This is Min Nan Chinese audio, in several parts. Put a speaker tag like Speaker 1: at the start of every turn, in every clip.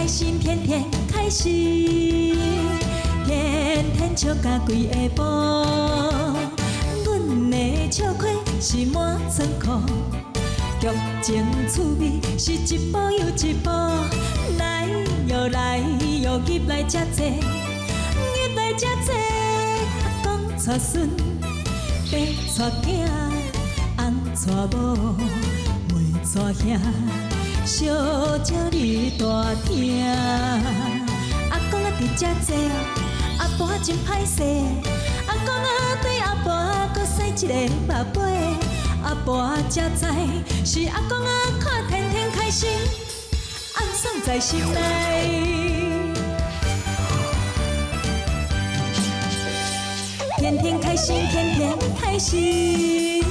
Speaker 1: 開心，天天開心，天天笑甲規下晡。阮的笑虧是滿倉庫，劇情趣味是一步又一步。來喲來喲，入來遮濟，入來遮濟。阿公娶孫，爸娶囝，翁娶某，妹娶兄。小少你大聽，阿公啊佇遮坐，阿婆真歹勢。阿公啊對阿婆閣使一個目尾，阿婆才知是阿公啊看天天開心，暗爽在心內。天天開心，天天開心。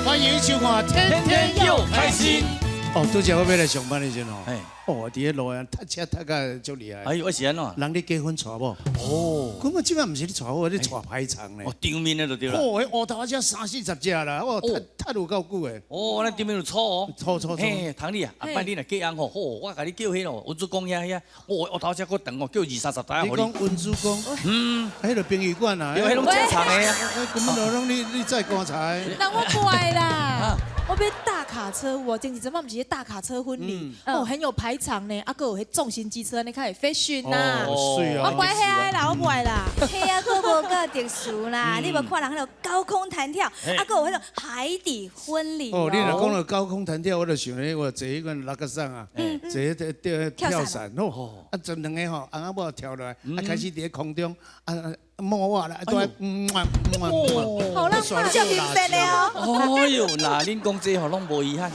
Speaker 2: 歡迎收看《天天又開心》。
Speaker 3: 哦，拄才我欲來上班的時陣吼，哦，佇咧路上塞車塞甲足厲害。
Speaker 2: 哎呦，我是按怎？
Speaker 3: 人咧結婚娶某。哦。咁啊，這擺毋是咧娶某，咧娶排場咧。
Speaker 2: 哦，場面的就對啦。
Speaker 3: 哦，彼烏頭仔三四十隻啦，哦，塞塞有夠久的。
Speaker 2: 哦，咱場面有粗哦。
Speaker 3: 粗粗粗。
Speaker 2: 嘿，唐麗啊，阿伯你若嫁翁吼，好，我共你叫彼個溫主公遐遐，哦，烏頭車閣長哦，叫二三十台。
Speaker 3: 你講溫主公？嗯。彼個殯儀館啊。
Speaker 2: 對，彼攏正常的啊。
Speaker 3: 根本就攏你載棺材。
Speaker 4: 那我不愛啦。我欲大卡車，我前一陣仔毋是大卡車婚禮，哦，很有排場呢，啊，閣有彼重型機車，你較會 fashion 呐。我不愛遐啦，我不愛啦。
Speaker 5: 嘿啊，閣無夠特殊啦，你無看人彼個高空彈跳，啊，閣有彼個海底婚禮。
Speaker 3: 哦，你若講到高空彈跳，我就想起我坐彼款六個傘啊，坐彼個跳傘，哦，啊，陣兩个吼，翁仔某跳落來，啊，開始佇咧空中，啊。摸我啦，對，嗯嗯
Speaker 4: 嗯，好浪漫，
Speaker 5: 就變色了哦。
Speaker 2: 哎呦，嗱，恁講這吼攏無遺憾。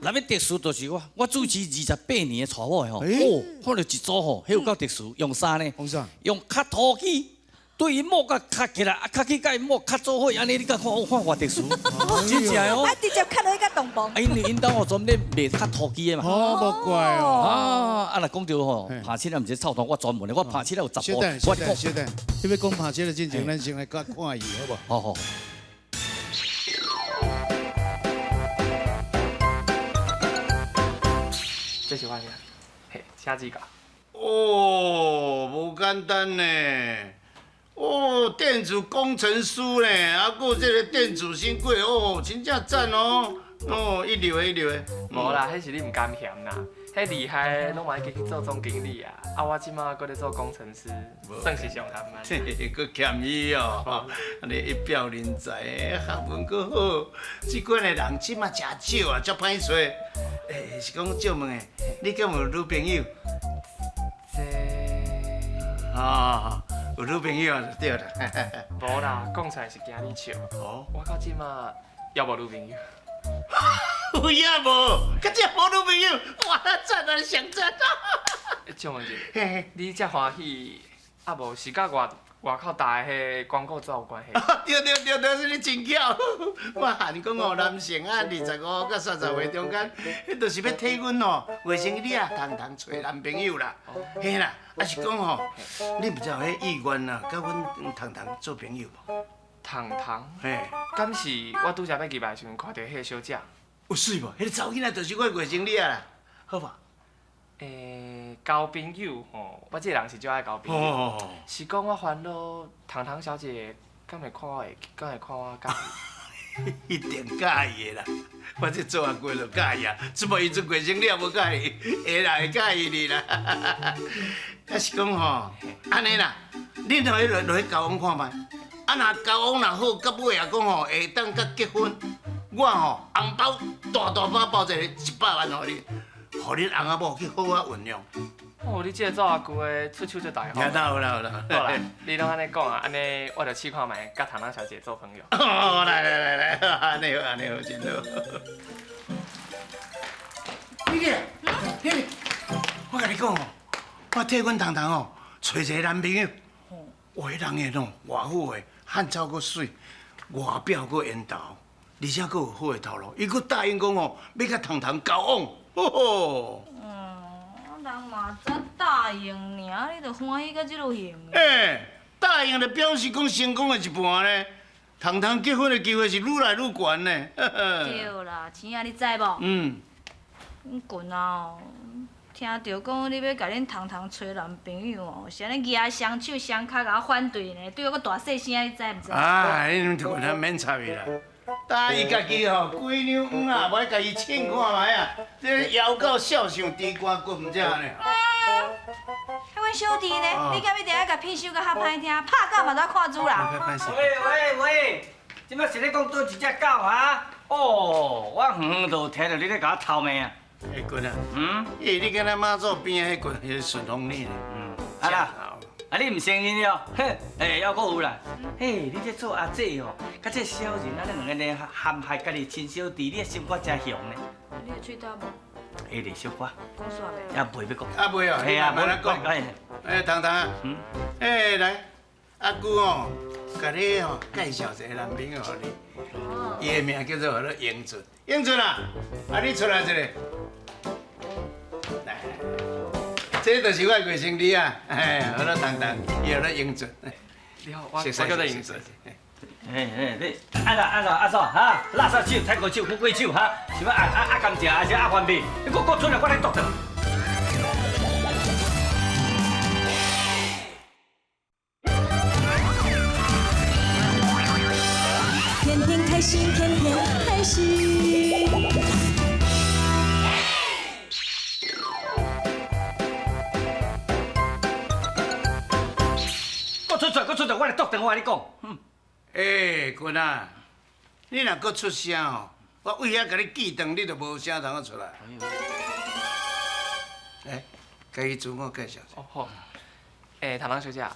Speaker 2: 若欲特殊就是我，我主持28年的娶某的吼，哦，看著一組吼，彼有夠特殊，用啥呢？
Speaker 3: 用啥？
Speaker 2: 用磕土機。對𪜶某共磕起來，啊，磕去佮𪜶某磕做伙，按呢你敢看看偌特殊，真正哦。
Speaker 5: 啊，直接磕落去佮同步。
Speaker 2: 啊，因為𪜶兜吼專門咧賣磕土機的嘛。
Speaker 3: 哦，無怪哦。
Speaker 2: 啊，啊，若講著吼，拍七仔毋是臭頭，我專門的，我拍七仔有十部。
Speaker 3: 小等，小等，小等，你欲講拍七仔之前，咱先來看看戲，好無？
Speaker 2: 好好。
Speaker 6: 這是我名，嘿，請指教。
Speaker 3: 哦，無簡單呢。哦，電子工程師呢，啊，閣這個電子新貴哦，真正讚哦，哦，一流的，一流的。
Speaker 6: 無啦，彼是你毋甘嫌啦，彼厲害的攏嘛已經去做總經理啊，啊，我這馬閣咧做工程師，算是上含慢。
Speaker 3: 閣謙虛哦，你一表人才，學問閣好，這款的人這馬誠少啊，足歹揣。欸，是講借問的，你敢有女朋友？
Speaker 6: 這。
Speaker 3: 啊。有女朋友就對啦。
Speaker 6: 無啦，講出來是驚你笑。哦。我到這馬猶無女朋友。
Speaker 3: 有影無？閣這無女朋友，哇！讚啊，上讚！
Speaker 6: 請問一下，你遮歡喜，啊無是佮外外口搭的彼廣告紙有關係？
Speaker 3: 對對對對，你真巧。我喊講哦，男性啊，25佮30歲中間，彼就是欲替阮哦，外甥女啊，通通揣男朋友啦。嘿啦，啊是講吼，你毋知有彼意願啊，佮阮彤彤做朋友無？
Speaker 6: 彤彤？
Speaker 3: 嘿，
Speaker 6: 敢是我拄才欲入來時陣看著彼个小姐？
Speaker 3: 有媠無？彼个查某囡仔就是我外甥女啊，好無？
Speaker 6: 欸，交朋友吼，我這个人是足愛交朋友。是講我煩惱，彤彤小姐敢會看我會，敢會看我佮意？
Speaker 3: 一定佮意的啦！我這做阿舅就佮意啊，只無伊做外甥女也無佮意，會啦會佮意你啦。啊是講吼，按呢啦，恁互彼落落去交往看覓，啊若交往若好，到尾啊講吼會當佮結婚，我吼紅包大大包包一個100萬予你。予恁翁仔某去好好運用。
Speaker 6: 哦，你這個做阿舅的出手足大方。
Speaker 3: 有啦有啦。
Speaker 6: 好啦，你攏按呢講啊，按呢我就試看覓，佮彤彤小姐做朋友。
Speaker 3: 哦，來來來來，按呢好，按呢好，真好。你咧，你咧，我共你講哦，我替阮彤彤哦，揣一个男朋友。哇，彼人的喏，偌好的，漢草閣媠，外表閣緣投，而且閣有好的頭路，伊閣答應講哦，欲佮彤彤交往。哦，
Speaker 5: 嗯，人嘛才答應爾，你就歡喜到這路形。
Speaker 3: 欸，答應就表示講成功的一半呢。糖糖结婚的机会是愈来愈悬呢。
Speaker 5: 对啦，钱啊，你知无？
Speaker 3: 嗯。
Speaker 5: 阮近啊，听著讲你欲共恁糖糖揣男朋友哦，是按呢举双手双跤共我反对呢，对我阁大细声，你知毋知？
Speaker 3: 啊，你恁近免插伊啦。搭伊家己吼，几两黄啊，无爱共伊称看觅啊，这枵到笑像猪肝骨，毋知呢。
Speaker 5: 啊，阮小弟呢？你敢一定爱共片手甲较歹听，拍狗嘛都爱看主啦。
Speaker 7: 喂喂喂，这摆是咧讲佗一只狗哈？哦，我远远就听著你咧共我臭骂啊。
Speaker 3: 彼群啊，嗯，欸，你敢若妈祖边仔彼群，彼个顺风耳呢？
Speaker 7: 嗯，啊啦，啊你毋承认了？哼，欸，犹阁有啦。嘿，你这做阿姐吼，佮这小人啊，恁两个咧陷害家己亲小弟，你的心肝真雄呢。
Speaker 5: 你的喙焦无？
Speaker 7: 会咧小可。
Speaker 5: 讲煞未？
Speaker 7: 也袂欲讲。
Speaker 3: 啊袂哦，
Speaker 7: 嘿啊，
Speaker 3: 慢慢讲。欸，糖糖啊，嗯，欸，来，阿舅哦，共你吼介绍一个男朋友予你。哦。伊的名叫做何英俊。英俊啊，啊你出来一下。来，这就是我的外甥女啊，嘿，号做糖糖，伊号做英俊。
Speaker 6: 你好，我叫做英俊。
Speaker 7: 嘿嘿，你啊啦啊啦阿嫂哈，垃圾手、泰国手、富贵手哈，是欲压压压甘蔗还是压番麦？你阁阁出来，我来剁断。
Speaker 1: 天天开心，天天开心。
Speaker 7: 阁出出，阁出出，我来剁断，我共你讲。
Speaker 3: 欸，君啊，你若阁出声哦，我为遐共你记断，你就无声通出来。欸，家己自我介绍。
Speaker 6: 哦好，欸，糖糖小姐，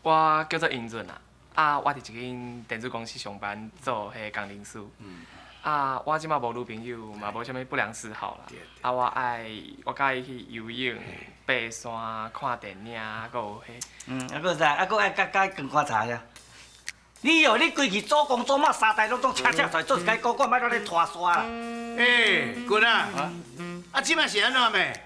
Speaker 6: 我叫做英俊啦，啊，我伫一间电子公司上班，做彼个工程师。嗯。啊，我这马无女朋友，嘛无啥物不良嗜好啦。啊，我爱，我佮意去游泳、爬山、看电影，阁有彼。
Speaker 7: 嗯，啊，阁啥？啊，阁爱佮佮光观察下。你哦，你规气祖公祖妈三代拢总请请出来做一个高管，莫乱咧拖沙啦。
Speaker 3: 欸，君啊，啊，这马是按怎咩？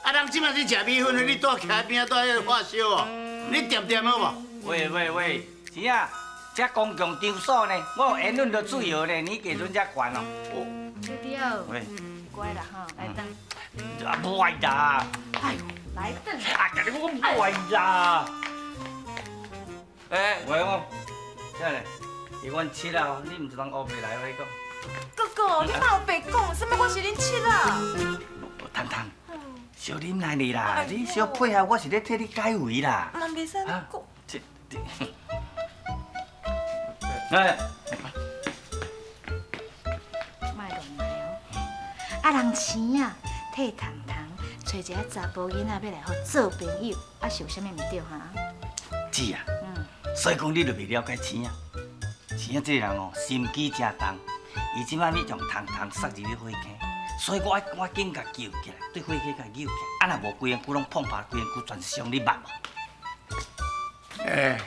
Speaker 3: 啊，人这马咧食米粉，你蹛徛边仔蹛彼发烧哦？你恬恬好无？
Speaker 7: 喂喂喂，是啊，这公共场所呢，我有言论的自由呢，你给人家管哦。
Speaker 5: 对对。
Speaker 7: 喂，
Speaker 5: 乖啦吼，来转。
Speaker 7: 啊，无爱啦。
Speaker 5: 哎，来转。
Speaker 7: 啊，共你讲无爱啦。欸，喂我。啥咧？伊阮七仔哦，你毋是通乌白来，我跟你讲。
Speaker 4: 哥哥，你嘛有白讲，啥物我是恁七仔？
Speaker 7: 糖糖，小忍耐你啦，你小配合，我是咧替你解围啦。
Speaker 4: 嘛袂使讲。
Speaker 7: 这，哎。
Speaker 5: 莫乱来哦！啊，人钱啊，替糖糖揣一个查甫囡仔欲来予做朋友，啊是有啥物毋对哈？
Speaker 7: 姊啊。所以讲，你就袂了解钱啊！钱啊，这个人哦，心机诚重，伊这摆欲将糖糖塞入去火坑，所以我爱赶紧共救起来，对火坑共救起来。啊，若无规身躯拢碰破，规身躯全伤你目。
Speaker 3: 欸，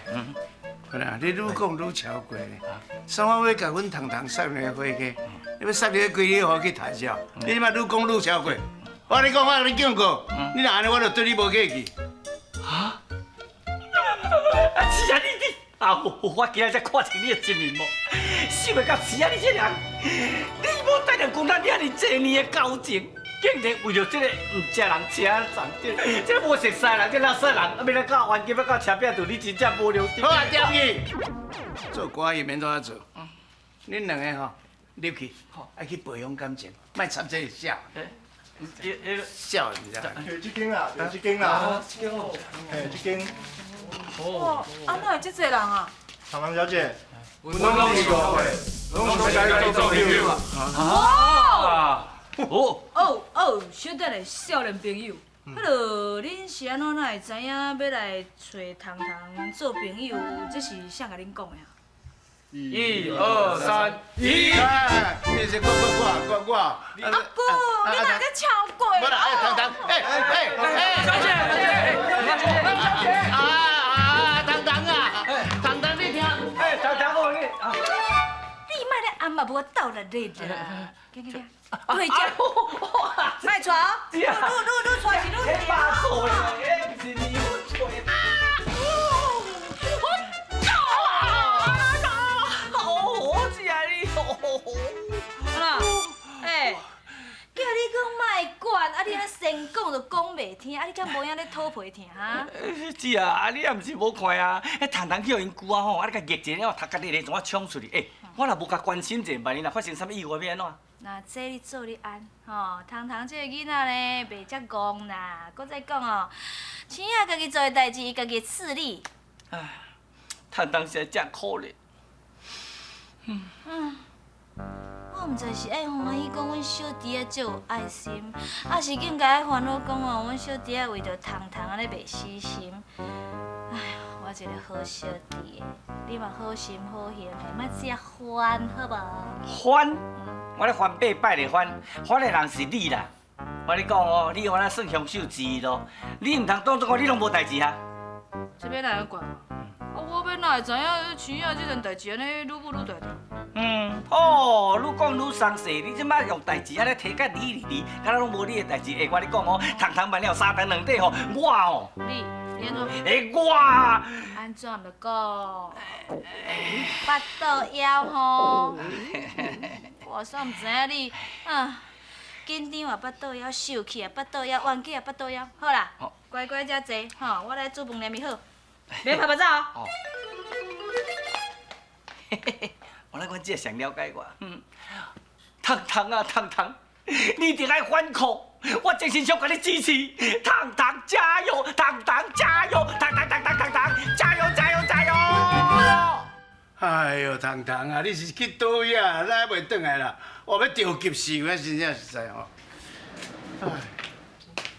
Speaker 3: 好啦，你愈讲愈超过咧。啥我欲共阮糖糖塞入火坑，你欲塞入去规日予去抬笑，你这摆愈讲愈超过。我共你讲，我共你警告，你若按呢，我就对你无客气。
Speaker 7: 啊？啊！是啊，你你啊！我今日才看清你的真面目，想袂到是啊，你这人，你无带两讲咱遐尔济年的交情，竟然为著这个毋食人车站，这个无熟似人，这垃圾人，啊，欲来到冤家，欲到车饼度，你真正无良心。
Speaker 3: 好啊，恬去，做歌伊免怎啊做，恁两个吼入去，爱去培养感情，莫插这个痟。痟毋知。
Speaker 8: 对，这间啦，对，这间啦，这间哦，嘿，这间。
Speaker 4: 哇，啊哪会这济人啊？
Speaker 8: 糖糖小姐，阮拢是误会，拢是想共你做朋友。
Speaker 7: 啊！哦
Speaker 5: 哦哦，小等下，少年朋友，彼落恁是按怎哪会知影欲来揣糖糖做朋友？这是谁共恁讲的啊？
Speaker 6: 一二三，一。
Speaker 3: 哎，你是我我我我。
Speaker 4: 阿姑，你哪在超过？
Speaker 3: 无啦，哎，糖糖，哎哎哎，
Speaker 7: 小姐，小姐，小姐，
Speaker 3: 啊啊，糖糖啊，糖糖你听，
Speaker 7: 哎，糖糖我你，
Speaker 5: 你莫咧暗嘛无斗力咧啦，行行行，对只，莫带，愈愈愈带是愈
Speaker 7: 痛。妈做的，不是你做的。
Speaker 5: 疼，啊你敢無影咧肚皮疼哈？
Speaker 7: 姊啊，啊你也毋是無看啊，彼糖糖去予𪜶舅仔吼，啊你共逆一下了，頭殼咧咧怎啊衝出去？欸，我若無共關心者，萬一若發生啥物意外，欲按怎？
Speaker 5: 那這你做你安，吼，糖糖這个囡仔呢，袂遮戇啦。閣再講哦，星仔家己做的代誌，伊家己處理。
Speaker 7: 唉，糖糖實在真可憐。
Speaker 5: 嗯，我毋知是愛歡喜講阮小弟仔足有愛心，抑是應該愛煩惱講哦，阮小弟仔為著糖糖按呢袂死心。唉，我一個好小弟的，你嘛好心好行的，莫遮煩好無？
Speaker 7: 煩？我咧煩八擺咧煩，煩的人是你啦。我咧講哦，你予咱算兇手之一咯，你毋通當作講你攏無代誌啊。
Speaker 5: 這欲哪會怪我？啊，我欲哪會知影星仔這件代誌按呢愈舞愈大條？
Speaker 7: 嗯，哦，愈講愈鬆勢，你這擺用代誌按呢提甲離離離，敢若攏無你的代誌。欸，我咧講哦，糖糖萬了三長兩短吼，我哦，
Speaker 5: 你你按怎？
Speaker 7: 欸，我
Speaker 5: 按怎就講？腹肚枵吼？我煞毋知影你啊，緊張也腹肚枵，受氣也腹肚枵，冤家也腹肚枵。好啦，乖乖遮坐吼，我來煮飯念伊好，免拍拍走哦。
Speaker 7: 嘿嘿嘿，原來阮姐上了解我。糖糖啊糖糖，你一定愛反抗，我精神上共你支持。糖糖加油，糖糖加油，糖糖糖糖糖糖，加油加油加油！
Speaker 3: 哎喲，糖糖啊，你是去佗位啊？咱還袂轉來啦？我欲著急死，我真正實在吼。哎，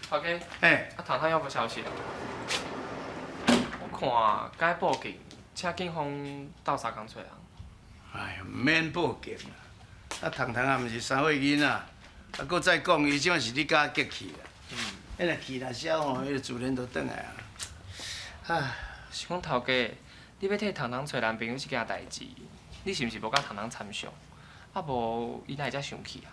Speaker 6: 頭家，
Speaker 3: 欸，
Speaker 6: 啊糖糖猶無消息啊？我看該報警，請警方鬥相共揣人。
Speaker 3: 哎，毋免報警啦。啊，糖糖也毋是三歲囡仔，啊，閣再講，伊這馬是你共激氣啦。嗯。彼若氣若消吼，伊就自然就轉來啊。唉，
Speaker 6: 是講頭家，你欲替糖糖揣男朋友這件代誌，你是毋是無佮糖糖參詳？啊無，伊哪會遮生氣啊？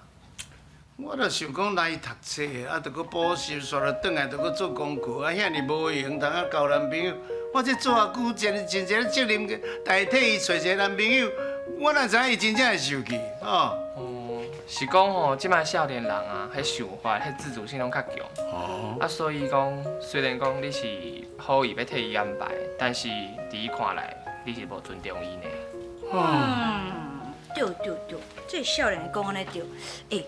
Speaker 3: 我就想講來讀冊，啊，著閣補習，煞就轉來，著閣做功課，啊，遐爾無閒通啊交男朋友。我這做偌久，真真一個責任代替伊揣一個男朋友，我哪知影伊真正會受氣，吼。
Speaker 6: 哦，是講吼，這擺少年人啊，彼想法、彼自主性攏較強。哦。啊，所以講，雖然講你是好意欲替伊安排，但是佇伊看來，你是無尊重伊呢。
Speaker 5: 嗯，對對對，這少年講按呢對，欸。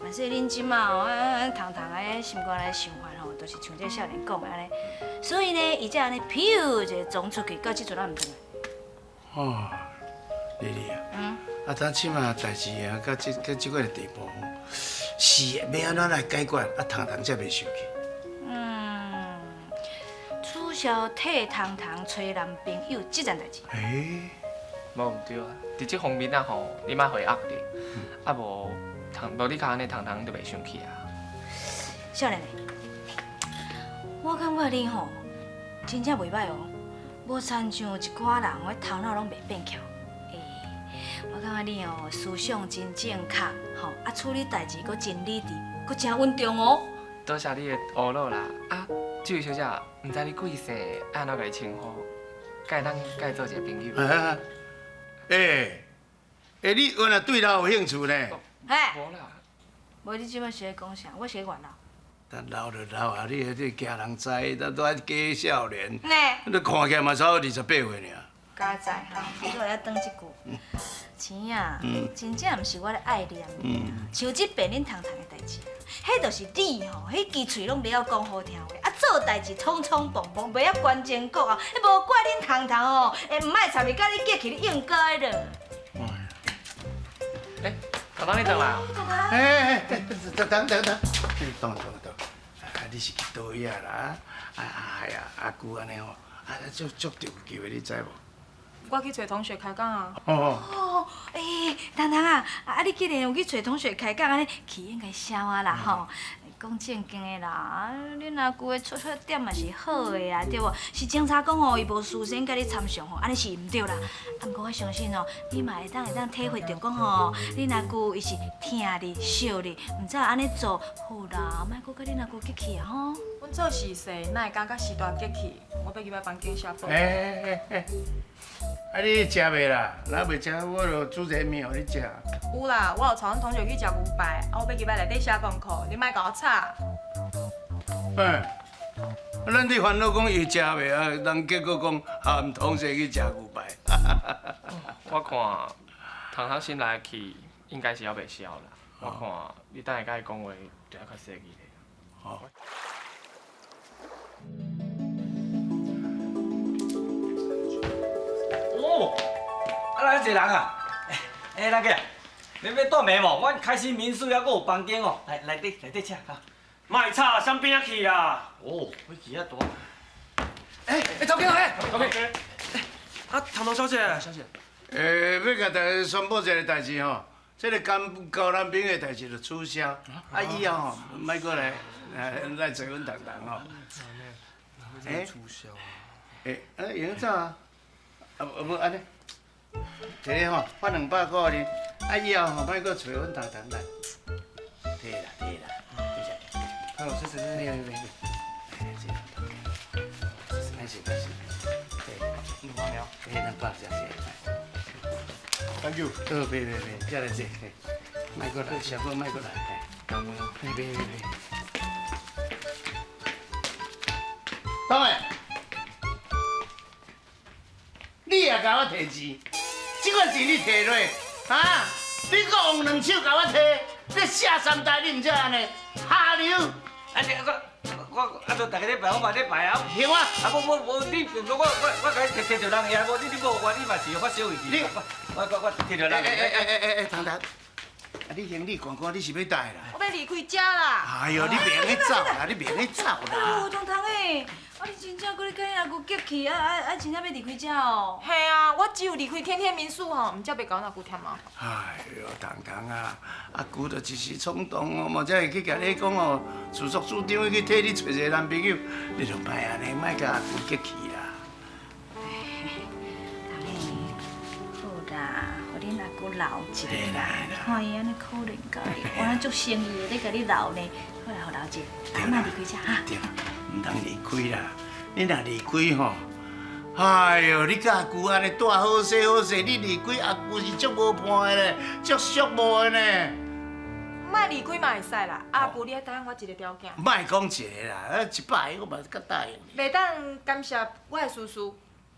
Speaker 5: 反正恁這馬吼，啊糖糖的心肝內想法吼，就是像這少年講的按呢，所以呢，伊才按呢飄一下衝出去，到這陣仔毋轉來。
Speaker 3: 哦，麗麗啊，啊，咱這馬代誌啊，到這到這個地步，是欲按怎來解決？啊，糖糖才袂生氣。
Speaker 5: 嗯，取消替糖糖揣男朋友這件代誌。
Speaker 3: 欸，
Speaker 6: 無毋對啊，佇這方面啊吼，你莫予伊壓力，啊無。無你較按呢，糖糖就袂生氣啊。
Speaker 5: 少年的，我感覺你吼真正袂䆀哦，無親像一寡人，彼頭腦攏袂變巧。欸，我感覺你哦思想真正確，吼啊處理代誌閣真理智，閣真穩重哦。
Speaker 6: 多謝你的呵咾啦，啊，這位小姐，毋知你貴姓，愛按怎共你稱呼？敢會當共你做一個朋友？
Speaker 3: 欸，欸，你原來對老有興趣呢？
Speaker 5: 嘿，無啦，無你這擺是咧講啥？我是咧怨老。
Speaker 3: 但老就老啊，你你驚人知，咱都愛假少年。你看起來嘛差不多28歲爾。
Speaker 5: 佳哉吼，你閣會曉轉這句。錢啊，真正毋是我咧愛念你，像這遍恁糖糖的代誌，彼就是你吼，彼支喙攏袂曉講好聽話，啊做代誌匆匆忙忙，袂曉關前顧後，彼無怪恁糖糖吼，會毋愛插伊，共你激氣，你應該的。
Speaker 6: 欸，糖糖你轉來啊？
Speaker 3: 欸欸，等等等等，等等等，啊你是去佗位啊啦？啊啊呀，阿舅按呢吼，啊足足著急的，你知無？
Speaker 9: 我去揣同學開講啊。
Speaker 3: 哦。
Speaker 5: 哦，欸，糖糖啊，啊你既然有去揣同學開講，按呢氣應該消啊啦吼。講正經的啦，恁阿舅的出發點嘛是好的啊，對無？是偵查講吼，伊無事先共你參詳吼，按呢是毋對啦。啊，毋過我相信哦，你嘛會當體會著講吼，恁阿舅伊是疼你、惜你，毋才會按呢做。好啦，莫閣共恁阿舅激氣啊吼。
Speaker 9: 阮做時勢，哪會敢共時大激氣？我欲入來房間寫報。
Speaker 3: 欸欸欸，啊你食未啦？若未食，我就煮一个麵予你食。
Speaker 9: 有啦，我有帶阮同學去食牛排，啊，我欲入來內底寫功課，你莫共我吵。
Speaker 3: 哎，咱伫烦恼讲伊食袂啊，人结果讲含同学去食牛排。
Speaker 6: 我看糖糖心内的气应该是犹袂消啦。我看你等下佮伊讲话，就爱较细腻咧。
Speaker 3: 哦。
Speaker 7: 哦，啊来一个人啊，欸，那个，你欲住暝无？阮开心民宿犹阁有房间哦，来内底内底请哈。
Speaker 8: 莫吵，啥边仔去啊？
Speaker 7: 哦，火气遐大。
Speaker 8: 欸欸，头家欸，头家。啊，糖糖小姐，小姐。
Speaker 3: 欸，欲共大家宣布一个代志吼，这个交交男朋友的代志就取消，啊以后吼，莫阁来来找阮糖糖吼。
Speaker 8: 欸，取消啊？
Speaker 3: 欸，啊，会用走啊？啊无按呢，摕吼，发200箍予你，啊以后吼，莫阁找阮糖糖来。摕啦摕啦，多谢。
Speaker 8: 好，谢谢谢谢。
Speaker 3: 别别别，歹势歹势，200
Speaker 8: 尔。
Speaker 3: 欸，200谢谢。
Speaker 8: Thank you。
Speaker 3: 好，别别别，再来坐，莫阁来，小哥莫阁来，别别别别。党诶，你也共我提钱，这款钱你提落，啊？你阁用两手共我提，你下三代你毋才按呢？下流！
Speaker 7: 啊你我啊，就逐个礼拜我嘛咧拜啊。
Speaker 3: 行啊！
Speaker 7: 啊，无无无，你我我我共你提提著人遐，无你你无我你嘛是发小气。你我提著人。
Speaker 3: 欸，糖糖，啊你行李罐罐你是欲带啦？
Speaker 9: 我欲离开遮啦。
Speaker 3: 哎哟，你袂用去走啦，你袂用去走啦。
Speaker 5: 哦，糖糖欸，啊你真正阁咧佮你阿舅激气，啊真正欲离开遮哦？
Speaker 9: 嘿啊，我只有离开天天民宿吼，毋才袂共阮阿舅添麻烦。
Speaker 3: 哎哟，糖糖啊，阿舅就一时冲动哦，嘛才会去共你讲哦，自作主张去替你找一个男朋友，你就莫按呢，莫共阿舅激气啦。
Speaker 5: 糖欸，好啦，予恁阿舅留一下啦，你看伊按呢可怜甲你，我那足诚意的咧共你留呢，好啦，予留一下，啊，莫离开遮哈。
Speaker 3: 对，毋通离开啦！你若离开吼，哎哟，你佮阿舅按呢住好势好势，你离开阿舅是足无伴的咧，足寂寞的呢。
Speaker 9: 莫离开嘛会使啦，阿舅你爱答应我一个条件。
Speaker 3: 莫讲一个啦，100个我嘛较答应。
Speaker 9: 袂当干涉我的私事。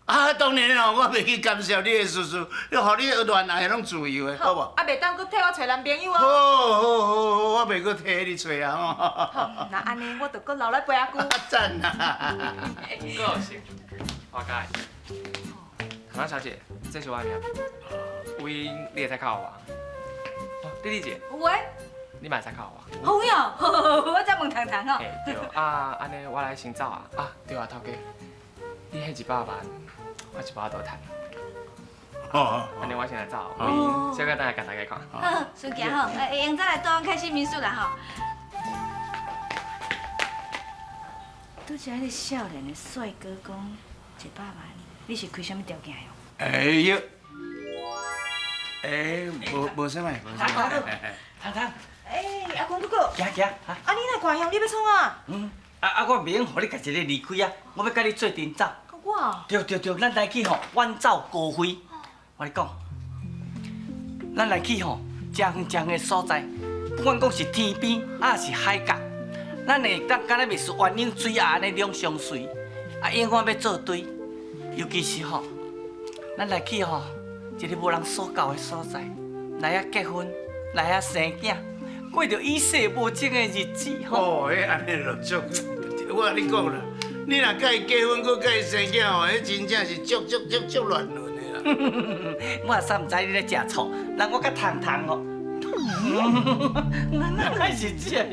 Speaker 3: 啊，当然咯，我袂去干涉你的私事，你予你恋爱拢自由的，好无？
Speaker 9: 啊，袂当阁替我揣男朋友哦。
Speaker 3: 好好好好，我袂阁替你揣啊吼。
Speaker 9: 好，那按呢，我就阁留来陪阿舅。
Speaker 3: 赞啊！
Speaker 6: 个性，我佮意。糖糖小姐，这是我的名片，有闲你会使敲我。哦，丽丽姐。
Speaker 5: 有诶。
Speaker 6: 你嘛会使敲我。
Speaker 5: 好哟，我才问糖糖哦。
Speaker 6: 嘿，对，啊，按呢我来先走啊。啊，对啊，头家，你彼100万。我是无法度趁。
Speaker 3: 哦，
Speaker 6: 按呢我先来走，我小可等下共大家看。
Speaker 5: 好，先行吼，会用再来住阮开心民宿啦吼。拄才彼个少年的帅哥讲100万，你是开啥物条件哟？
Speaker 3: 哎呦，哎，无啥物，无啥物。
Speaker 7: 糖糖。
Speaker 9: 哎，阿公哥哥。
Speaker 7: 行行，
Speaker 9: 啊，你若看向你欲创啊？
Speaker 7: 嗯，啊我袂用予你家己一个离开啊，我欲佮你做阵走。
Speaker 9: 我。
Speaker 7: 对对对，咱来去吼远走高飞。我跟你讲，咱来去吼遮远遮远的所在，不管讲是天边，抑是海角，咱会当敢若袂输鸳鸯水仔按呢两相随，啊，永远欲做对。尤其是吼，咱来去吼一个无人所到的所在，来遐结婚，来遐生囝，过著与世无争的日子吼。
Speaker 3: 哦，彼按呢就足，我共你讲啦。你若佮伊结婚，阁佮伊生囝吼，彼真正是足足足足乱伦的啦。
Speaker 7: 我也毋知你咧食醋，人我佮糖糖哦。咱是这。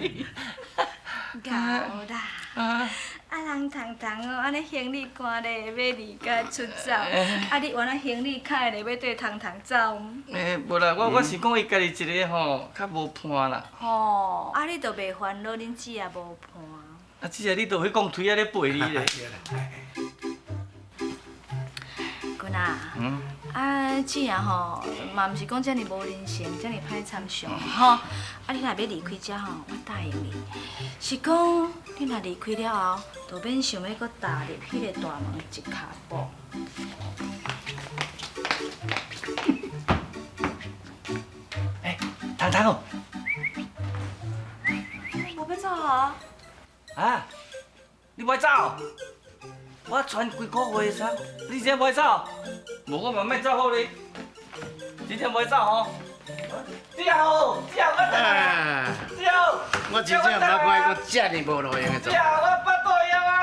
Speaker 5: 够啦！啊，人糖糖哦，按呢行李搬咧，欲离家出走，啊，你原来行李揩咧，欲缀糖糖走。
Speaker 7: 欸，无啦，我是讲伊家己一个吼，较无伴啦。
Speaker 5: 吼，啊，你就袂烦恼恁姊也无伴。
Speaker 7: 啊，姊啊，你著彼讲推仔咧陪你咧。
Speaker 5: 君啊，啊，姊啊吼，嘛毋是讲遮尔无人性，遮尔歹参详吼。啊，你若欲离开遮吼，我答应你，是讲你若离开了后，就免想欲阁踏入彼个大门一跤步。
Speaker 7: 欸，糖糖哦。
Speaker 9: 无欲走啊？
Speaker 7: 啊，你袂走？我传几个月衫，你真袂走？无我嘛莫走好咧，真正袂走吼。这样好，这样我等来。这样，
Speaker 3: 我真正毋捌看过遮尔无路用的
Speaker 7: 这样我腹肚枵啊！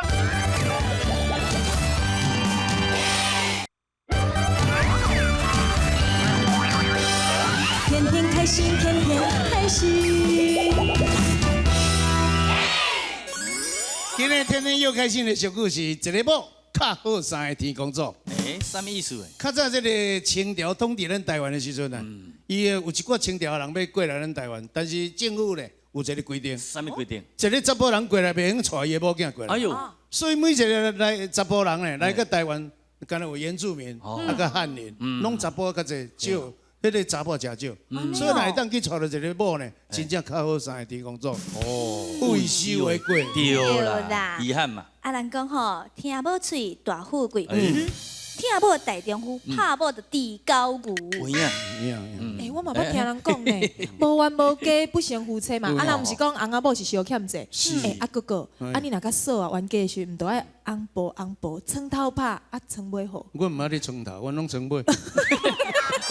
Speaker 1: 天天开心，天天开心。
Speaker 3: 今日天天又开心的小故事，一个某较好三个天公祖。
Speaker 2: 欸，啥物意思？
Speaker 3: 较早这个清朝统治咱台湾的时阵啊，伊有一寡清朝的人欲过来咱台湾，但是政府咧有一个规定。
Speaker 2: 啥物规定？
Speaker 3: 一个查埔人过来袂用带伊的某囝过来。
Speaker 2: 哎呦！
Speaker 3: 所以每一个来查埔人咧来到台湾，敢若有原住民，啊佮汉人，拢查埔较济少。彼个查某诚少，所以若会当去娶著一个某呢，真正较好三个天公祖。哦，物以稀为贵。
Speaker 2: 对啦，遗憾嘛。
Speaker 5: 啊，人讲吼，听某喙大富贵，听某大丈夫，拍某就地狗牛。
Speaker 2: 有影，
Speaker 4: 欸，我嘛捌听人讲呢，无冤无家不成夫妻嘛。啊，人毋是讲翁仔某是相欠债。欸，啊哥哥，啊你若较嫂啊冤家的时，毋都爱翁婆翁婆床头拍，啊床尾和。
Speaker 3: 我毋捌咧床头，我拢床尾。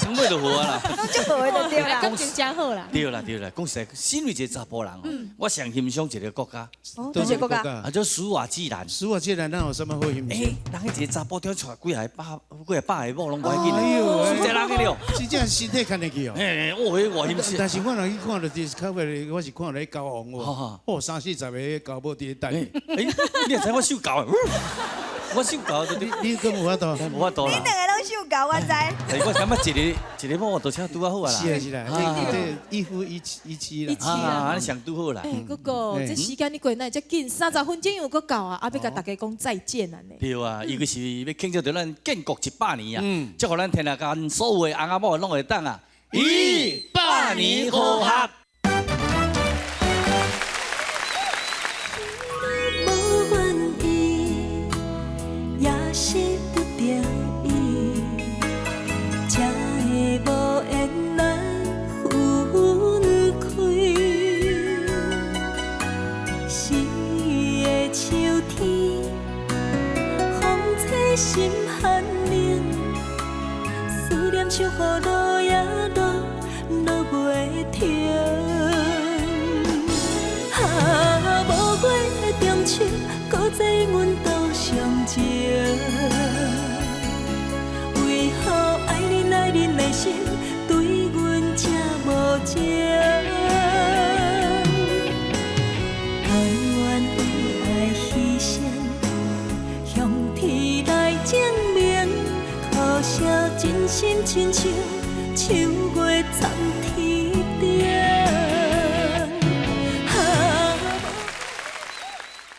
Speaker 2: 床尾就好啊啦。
Speaker 5: 拢足无的就对啦。
Speaker 4: 感情真好啦。
Speaker 2: 对啦对啦，讲实在，身为一个查埔人，我上欣赏一个国家。
Speaker 3: 佗一个国家？
Speaker 2: 啊，叫斯瓦济兰。
Speaker 3: 斯瓦济兰哪有啥物好欣赏？
Speaker 2: 欸，人彼一个查埔跳娶几个百几个百个某拢无要紧的，水这人的了。
Speaker 3: 真正身体看得去哦。
Speaker 2: 嘿，哦，彼我欣赏。
Speaker 3: 但是我若去看著，就是较袂，我是看著彼狗王哦，哦，三四十个狗母伫咧等。
Speaker 2: 欸，你会知我属狗的？我属狗就
Speaker 3: 你，你敢有法度？
Speaker 2: 无法度啦。
Speaker 5: 你两个拢属狗，我知。
Speaker 2: 欸，我感觉一个一个某都车拄仔好啊啦。
Speaker 3: 是啊是啊，这一夫一妻一妻啦。
Speaker 4: 一妻啦，
Speaker 2: 按呢上拄好啦。
Speaker 4: 欸，哥哥，这时间你过哪会遮紧？30分钟又阁到啊！啊，欲共大家讲再见啊呢。
Speaker 2: 对啊，尤其是欲庆祝著咱建国100年啊，祝福咱天下间所有的翁仔某拢会当啊，100年好合。
Speaker 1: 是不得已，才会无缘来分开。四个秋天，风吹心寒冷，思念像雨落呀落，落袂停。啊，无月的中秋，搁再阮多伤情。为何爱恁爱恁的心对阮这无情？甘愿为爱牺牲，向天来证明，可惜真心亲像秋月参天。